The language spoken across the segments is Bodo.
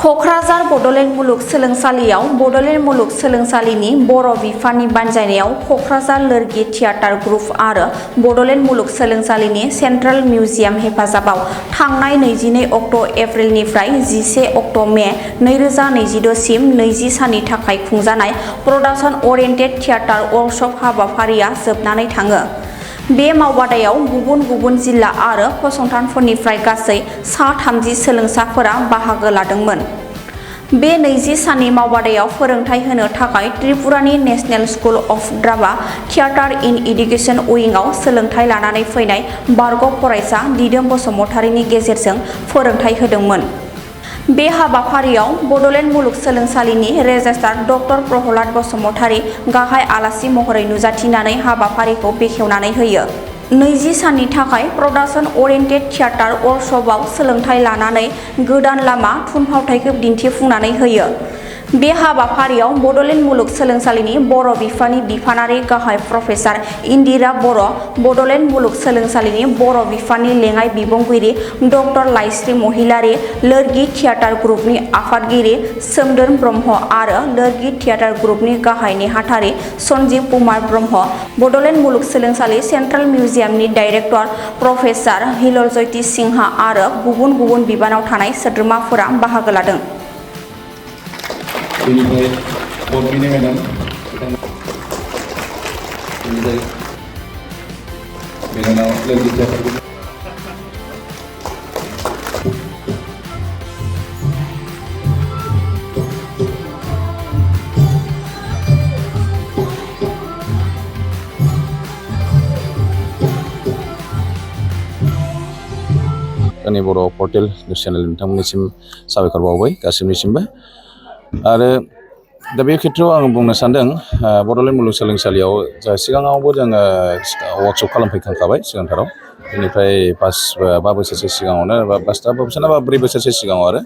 क'क्राझार बड'लेण्ड मुलुगसोलोंसालियाव बड'लेण्ड मुलुगसोलोंसालिनि बर' बिफाननि बानजायनायाव क'क्राझार लोरगि थियेटार ग्रुप आरो बड'लेण्ड मुलुगसोलोंसालिनि सेन्ट्रेल मिउजियाम हेफाजाबाव थांनाय 22 अक्ट' एप्रिलनिफ्राय 11 अक्ट' मे 2022 सिम 20 साननि थाखाय खुंजानाय प्रडाक्शन ओरिएन्टेड थियेटार वर्कशप हाबाफारिया जोबनानै थाङो। बे मावबादायाव गुबुन गुबुन जिल्ला आरो फसंथानफोरनिफ्राय गासै सा 30 सोलोंसाफोरा बाहागो लादोंमोन। बे 20 साननि मावबादायाव फोरोंथाय होनो थाखाय त्रिपुरानि national school of drama theatre in education उइंआव सोलोंथाय लानानै फैनाय बारग' फरायसा दिदोम बसुमतारीनि गेजेरजों फोरोंथाय होदोंमोन। बे हाबाफारियाव बड'लेण्ड मुलुगसोलोंसालिनि रेजिस्ट्रार डक्टर प्रहलाद बसुमतारी गाहाय आलासि महरै नुजाथिनानै हाबाफारिखौ बेखेवनानै होयो। 20 साननि थाखाय प्रडाक्शन ओरिएन्टेड थियेटार वर्कशपआव सोलोंथाय लानानै गोदान लामा थुनफावथायखौ दिन्थिफुंनानै होयो। बे हाबाफारियाव बड'लेण्ड मुलुगसोलोंसालिनि बर' बिफाननि बिफानारि गाहाय प्रफेसार इन्दिरा बर', बड'लेण्ड मुलुगसोलोंसालिनि बर' बिफाननि लेङाइ बिबुंगिरि डक्टर लाइस्रि महिलारि, लोरगि थियेटार ग्रुपनि आफादगिरि सोमदोन ब्रह्म आरो लोरगि थियेटार ग्रुपनि गाहाय नेहाथारि सन्जीब कुमार ब्रह्म, बड'लेण्ड मुलुगसोलोंसालि सेन्ट्रेल मिउजियामनि डाइरेक्टर प्रफेसार हिललज्यति सिंहा आरो गुबुन गुबुन बिबानाव थानाय सोद्रोमाफोरा बाहागो लादों। बेनिफ्राय बड'लेण्ड मेडाम बिनानाव लोगो थियेटार जोंनि बर' पर्टेल निउस चेनेल नोंथांमोननिसिम साबायखर बावबाय गासिबनिसिमबो। आरो दा बे खेत्रआव आं बुंनो सानदों बड'लेण्ड मुलुगसोलोंसालियाव जा सिगाङावबो जोङो वार्कशप खालामफैखांखाबाय सिगांथाराव। बेनिफ्राय 5 बोसोरसो सिगाङावनो बा 5 बोसोर बा 4 बोसोरसो सिगाङाव आरो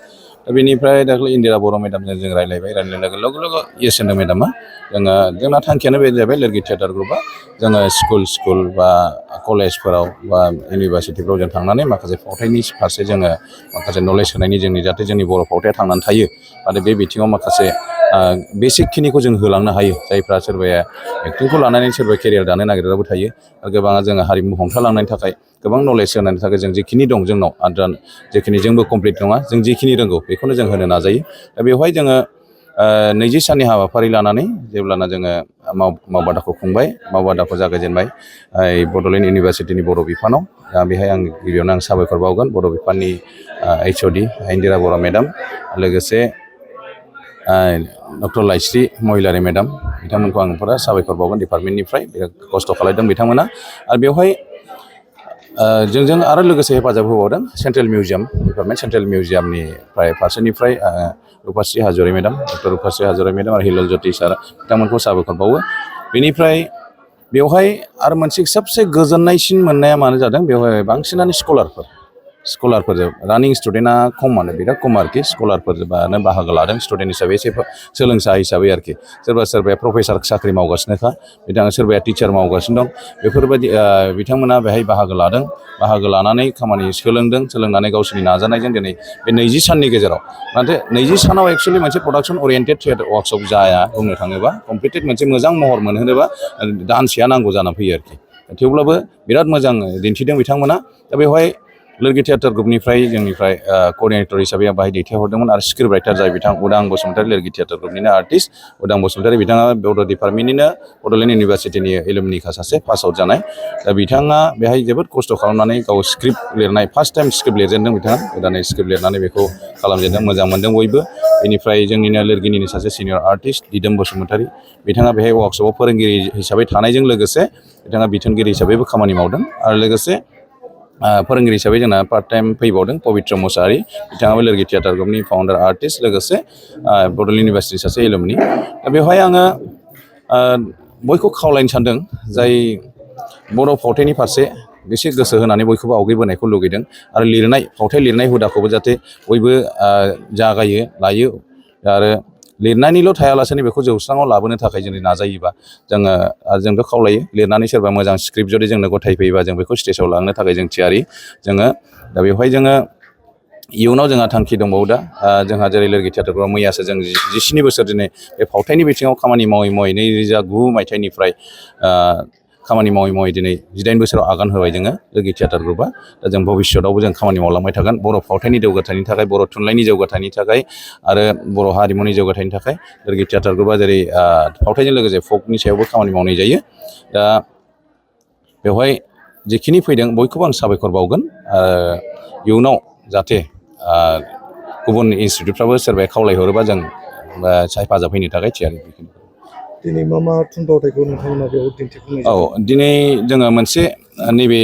दा बेनिफ्राय दाख्लै इन्दिरा बर' मेडामजों जों रायज्लायनाय लोगो लोगो येस होनदों मेडामा। जोंना थांखियानो बे जाहैबाय लोरगि थियेटार ग्रुपआ जोङो स्कुल बा कलेजफोराव बा इउनिभारसिटिफ्राव जों थांनानै माखासे फावथायनि फारसे जोङो माखासे नलेज होनायनि जाहाथे जोंनि बर' फावथाया थांनानै थायो आरो बे बिथिङाव माखासे बेसिकखिनिखौ जों होलांनो हायो। जायफ्रा सोरबाया एक्टिंखौ लानानै सोरबा केरियार दानो नागिरग्राबो थायो आरो गोबाङा जोङो हारिमु हमथालांनायनि थाखाय गोबां नलेज होनायनि थाखाय जों जेखिनि दं जोंनाव आरो जेखिनि जोंबो कमप्लिट नङा जों जेखिनि रोंगौ बेखौनो जों होनो नाजायो। दा बेवहाय जोङो 20 साननि हाबाफारि लानानै जेब्लाना जोङो मावबादाखौ खुंबाय, मावबादाखौ जागायजेनबाय बड'लेण्ड इउनिभारसिटिनि बर' बिफानाव। दा बेहाय गिबियावनो आं साबायखर बावगोन बर' बिफाननि HOD इन्दिरा बर' मेडाम, लोगोसे डक्टर लाइस्रि महिलारि मेडाम, बिथांमोनखौ आं फुरा साबायखर बावगोन डिपार्टमेन्टनिफ्राय बिराद खस्थ' खालामदों बिथांमोना। आरो बेवहाय जोंजों आरो लोगोसे हेफाजाब होबावदों सेन्ट्रेल मिउजियाम डिपार्टमेन्ट, सेन्ट्रेल मिउजियामनिफ्राय फारसेनिफ्राय रुपास्रि हाज'वारि मेडाम, डक्टर रुपास्रि हाज'वारि मेडाम आरो हिललज्यति सार बिथांमोनखौ साबायखर बावो। बेनिफ्राय बेवहाय आरो मोनसे सबसे गोजोननायसिन मोननाया मानो जादों, बेवहाय बांसिनानो स्कलारफोरजों रानिं स्टुडेन्टआ खमानो, बिराद खम आरोखि। स्कलारफोरबानो बाहागो लादों स्टुडेन्ट हिसाबै, एसे सोलोंसा हिसाबै आरोखि। सोरबाया प्रफेसार साख्रि मावगासिनोखा, सोरबाया टिचार मावगासिनो दं। बेफोरबायदि बिथांमोना बेहाय बाहागो लादों, बाहागो लानानै खामानि सोलोंनानै गावसोरनि नाजानायजों दिनै बे 20 साननि गेजेराव, नाथाय 20 सानाव एक्सुवेलि मोनसे प्रडाक्शन ओरिएन्टेड थियेटार वार्कशप जाया बुंनो थाङोबा। कमप्लिटेड मोनसे मोजां महर मोनहोनोबा दानसेया नांगौ जानानै फैयो आरोखि। थेवब्लाबो बिराद मोजां दिन्थिदों बिथांमोना। दा बेवहाय लोरगि थियेटार ग्रुपनिफ्राय जोंनिफ्राय क'अर्डिनेटर हिसाबै आं बाहाय दैथायहरदोंमोन आरो स्क्रिप्ट राइटार जाय बिथां उदां बसुमतारी, लोरगि थियेटार ग्रुपनिनो आर्टिस्ट उदां बसुमतारी, बिथाङा बड' डिपार्टमेन्टनिनो बड'लेण्ड इउनिभारसिटिनि एलुमनिखा सासे पास आउट जानाय। दा बिथाङा बेहाय जोबोद खस्थ' खालामनानै गाव स्क्रिप्ट लिरनाय, फार्स्ट टाइम स्क्रिप्ट लिरजेनदों बिथाङा, गोदानै स्क्रिप्ट लिरनानै बेखौ खालामजेनदों, मोजां मोनदों बयबो। बेनिफ्राय जोंनिनो लोरगिनिनो सासे सिनियर आर्टिस्ट दिदोम बसुमतारी, बिथाङा बेहाय वार्कशपआव फोरोंगिरि हिसाबै थानायजों लोगोसे बिथाङा बिथोनगिरि हिसाबैबो खामानि मावदों। आरो लोगोसे फोरोंगिरि हिसाबै जोंना पार्ट टाइम फैबावदों पबित्र मुसाहारि, बिथाङाबो लोरगि थियेटार ग्रुपनि फाउन्डार आर्टिस्ट, लोगोसे बड'लेण्ड इउनिभारसिटि सासे एलुमनि। दा बेवहाय आङो बयखौ खावलायनो सानदों, जाय बर' फावथायनि फारसे एसे गोसो होनानै बयखौबो आवगायबोनायखौ लुगैदों आरो फावथाय लिरनाय हुदाखौबो जाहाथे बयबो जागायो लायो आरो लिरनानैल' थायालासेनो बेखौ जौस्राङाव लाबोनो थाखाय जों नाजायोबा जोंथ' खावलायो, लिरनानै सोरबा मोजां स्क्रिप्ट जुदि जोंनो गथायफैयोबा जों बेखौ स्टेजाव लांनो थाखाय जों थियारि। दा बेवहाय जोङो इयुनाव जोंहा थांखि दंबावो दा जोंहा जेरै लोरगि थियाटारफोराव मैयासो जों 17 बोसोर दिनै बे फावथायनि बिथिङाव खामानि मावै 2009 मायथाइनिफ्राय खामानि मावै दिनै 18 बोसोराव आगान होबाय जोङो लोरगि थियाटार ग्रुपआ। दा जों भबिष्यतआवबो जों खामानि मावलांबाय थागोन बर' फावथायनि जौगाथायनि थाखाय, बर' थुनलाइनि जौगाथायनि थाखाय आरो बर' हारिमुनि जौगाथायनि थाखाय लोरगि थियाटार ग्रुपआ जेरै फावथायजों लोगोसे फकनि सायावबो खामानि मावनाय जायो। दा बेवहाय जेखिनि फैदों बयखौबो आं साबायखर बावगोन। इयुनाव जाहाथे गुबुन इनस्टिटिउटफ्राबो सोरबाया खावलायहरोबा जों हेफाजाब होनो थाखाय थियारि। दिनै मा थुनफावथायखौ नोंथांमोना बेयाव दिन्थिफुंनाय जादों? दिनै जोङो मोनसे नैबे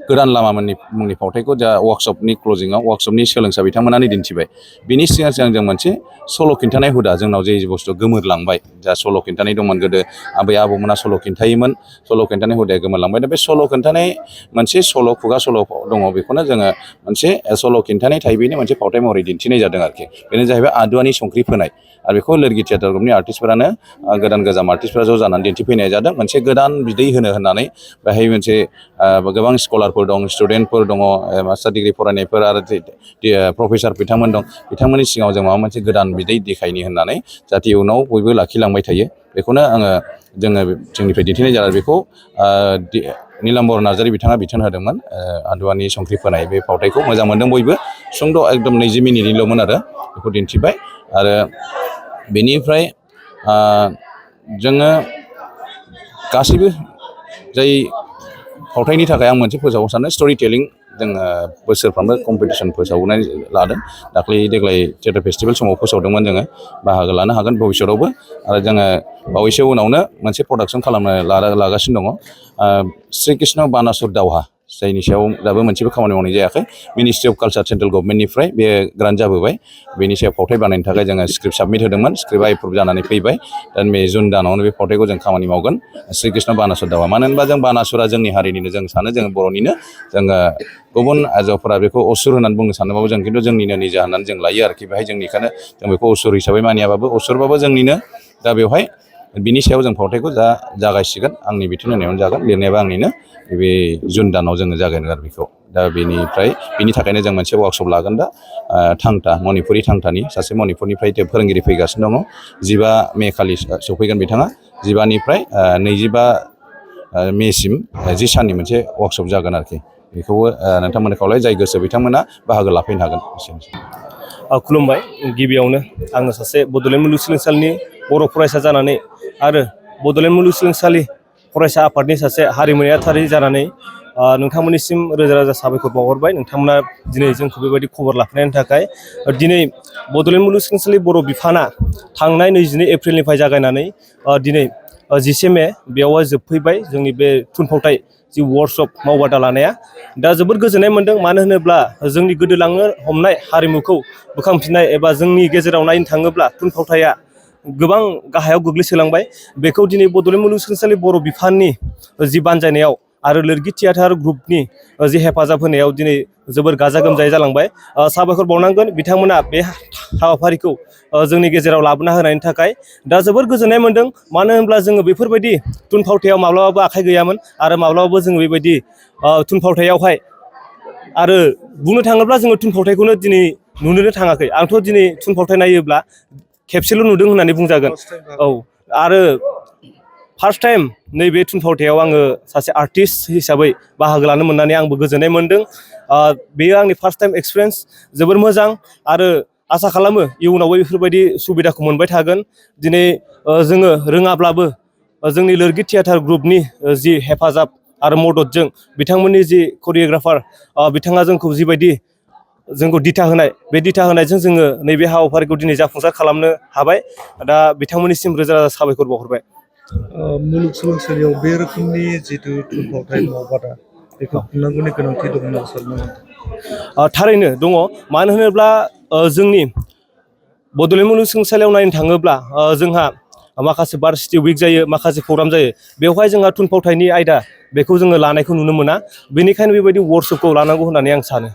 गोदान लामा मुंनि फावथायखौ जा वार्कशपनि क्लजिंआव वार्कशपनि सोलोंसा बिथांमोनानो दिन्थिबाय। बिनि सिगां जों मोनसे सल' खिन्थानाय हुदा जोंनाव जे बुस्थु गोमोरलांबाय, जा सल' खिन्थानाय दंमोन गोदो आबै आबौमोना सल' खिन्थायोमोन, सल' खिन्थानाय हुदाया गोमोरलांबाय। दा बे सल' खिन्थानाय मोनसे खुगा सल' दङ, बेखौनो जोङो मोनसे सल' खिन्थानाय टाइपैनो मोनसे फावथाय महरै दिन्थिनाय जादों आरोखि। बेनो जाहैबाय आदुवानि संख्रि फोनाय। आरो बेखौ लोरगि थियाटार ग्रुपनि आर्टिस्टफोरानो गोदान गोजाम आर्टिस्टफोरा ज' जानानै दिन्थिफैनाय जादों। मोनसे गोदान बिदै होननानै बेहाय मोनसे गोबां स्कलारफोर दं, स्टुडेन्टफोर दङ, मास्टार डिग्रि फरायनायफोर आरो प्रफेसार बिथांमोन दं। बिथांमोननि सिगाङाव जों माबा मोनसे गोदान बिदै देखायनि होननानै जाहाथे उनाव बयबो लाखिलांबाय थायो, बेखौनो जोङो जोंनिफ्राय दिन्थिनाय जादों। बेखौ नीलाम्बर नार्जारी बिथाङा बिथोन होदोंमोन। आदुवानि संख्रि फोनाय बे फावथायखौ मोजां मोनदों बयबो। सुंद' एकदम 20 मिनिटनिल'मोन आरो बेखौ दिन्थिबाय। आरो बेनिफ्राय जोङो गासैबो जाय फावथायनि थाखाय आं मोनसे फोसावनो सानो, स्ट'रि टेलिं जोङो बोसोरफ्रामबो कम्पिटिसन फोसावनाय लादों। देग्लाय थियेटार फेस्टिभेल समाव फोसावदोंमोन जोङो, बाहागो लानो हागोन भबिष्यतआवबो। आरो जोङो बावैसो उनावनो मोनसे प्रडाक्सन खालामनो लागासिनो दङ, श्री कृष्ण बानासुर दावहा, जायनि सायाव दाबो मोनसेबो खामानि मावनाय जायाखै। मिनिस्ट्रि अफ कालचार सेन्ट्रेल गभर्नमेन्टनिफ्राय बे ग्रान्ट जाबोबाय। बेनि सायाव फावथाय बानायनो थाखाय जोङो स्क्रिप्ट साबमिट होदोंमोन, स्क्रिप्टआ एप्रुभ जानानै फैबाय। दा बे जुन दानावनो बे फावथायखौ जों खामानि मावगोन, श्री कृष्ण बानासुर दावहा। मानो होनबा जों बानासुरा जोंनि हारिनिनो, जों सानो जों बर'निनो। जोङो गुबुन आयजोफोरा बेखौ असुर होननानै बुंनो सानोबाबो जों खिन्थु जोंनिनो निजा होननानै जों लायो आरोखि। बेहाय जोंनिखायनो जों बेखौ असुर हिसाबै मानियाबाबो असुरबाबो जोंनिनो। दा बेवहाय बिनि सायाव जों फावथायखौ जागायसिगोन, आंनि बिथोन होनायावनो जागोन, लिरनायाबो आंनिनो। बे जुन दानाव जोङो जागायगोन आरो बेखौ। दा बिनि थाखायनो जों मोनसे वार्कशप लागोन दा, थांता मणिपुरि थांतानि सासे मणिपुरनिफ्राय फोरोंगिरि फैगासिनो दङ। 15 मे खालि सफैगोन बिथाङा। 15 निफ्राय 25 मेसिम 10 साननि मोनसे वार्कशप जागोन आरोखि। बेखौबो नोंथांमोननो खावलाय, जाय गोसो बिथांमोना बाहागो लाफैनो हागोन। खुलुमबाय। गिबियावनो आङो सासे बड'लेण्ड मुलुगसोलोंसालिनि बर' फरायसा जानानै आरो बड'लेण्ड मुलुगसोलोंसालि फरायसा आफादनि सासे हारिमुआरि आफादारि जानानै नोंथांमोननिसिम रोजा रोजा साबायखर बावहरबाय। नोंथांमोना दिनै जोंखौ बेबायदि खबर लाफैनायनि थाखाय। दिनै बड'लेण्ड मुलुगसोलोंसालि बर' बिफाना थांनाय 22 एप्रिलनिफ्राय जागायनानै दिनै 10 मे बेयावहाय जोबफैबाय जोंनि बे थुनफावथाय जि वर्कशप मावबादा लानाया। दा जोबोद गोजोननाय मोनदों, मानो होनोब्ला जोंनि गोदोलांनो हमनाय हारिमुखौ बोखांफिननाय एबा जोंनि गेजेराव नायनो थाङोब्ला थुनफावथाया गोबां गाहायाव गोग्लैसोलांबाय। बेखौ दिनै बड'लेण्ड मुलुगसोलोंसालि बर' बिफाननि जि बानजायनायाव आरो लोरगि थियाटार ग्रुपनि जि हेफाजाब होनायाव दिनै जोबोर गाजा गोमजायै जालांबाय। साबायखर बावनांगोन बिथांमोना बे हाबाफारिखौ जोंनि गेजेराव लाबोना होनायनि थाखाय। दा जोबोर गोजोननाय मोनदों, मानो होनब्ला जोङो बेफोरबायदि थुनफावथायाव माब्लाबाबो आखाइ गैयामोन आरो माब्लाबाबो जोङो बेबायदि थुनफावथायावहाय आरो बुंनो थाङोब्ला जोङो थुनफावथायखौनो दिनै नुनोनो थाङाखै। आंथ' दिनै थुनफावथाय नायोब्ला खेबसेल' नुदों होननानै बुंजागोन। औ, आरो फार्स्ट टाइम नैबे थुनफावथायाव आङो सासे आर्टिस्ट हिसाबै बाहागो लानो मोननानै आंबो गोजोननाय मोनदों। बेयो आंनि फार्स्ट टाइम एक्सपिरियेन्स, जोबोर मोजां। आरो आसा खालामो इयुनावबो बेफोरबायदि सुबिदाखौ मोनबाय थागोन। दिनै जोङो रोङाब्लाबो जोंनि लोरगि थियाटार ग्रुपनि जि हेफाजाब आरो मददजों बिथांमोननि जि करिय'ग्राफार बिथाङा जोंखौ जिबायदि जोंखौ दिथा होनाय, बे दिथा होनायजों जोङो नैबे हाबाफारिखौ दिनै जाफुंसार खालामनो हाबाय। दा बिथांमोननिसिम रोजा रोजा साबायखर बावहरबाय। मुलुगसोलोंसालियाव बे रोखोमनि जिथु थुनफावथाय मावबादा, बेखौ खुंनांगौनि गोनांथि दं होनना सानो नामा? थारैनो दङ, मानो होनोब्ला जोंनि बड'लेण्ड मुलुगसोलोंसालियाव नायनो थाङोब्ला जोंहा माखासे भार्सिटि उइक जायो, माखासे प्रग्राम जायो। बेवहाय जोंहा थुनफावथायनि आयदा बेखौ जोङो लानायखौ नुनो मोना। बेनिखायनो बेबायदि वर्कशपखौ लानांगौ होननानै आं सानो।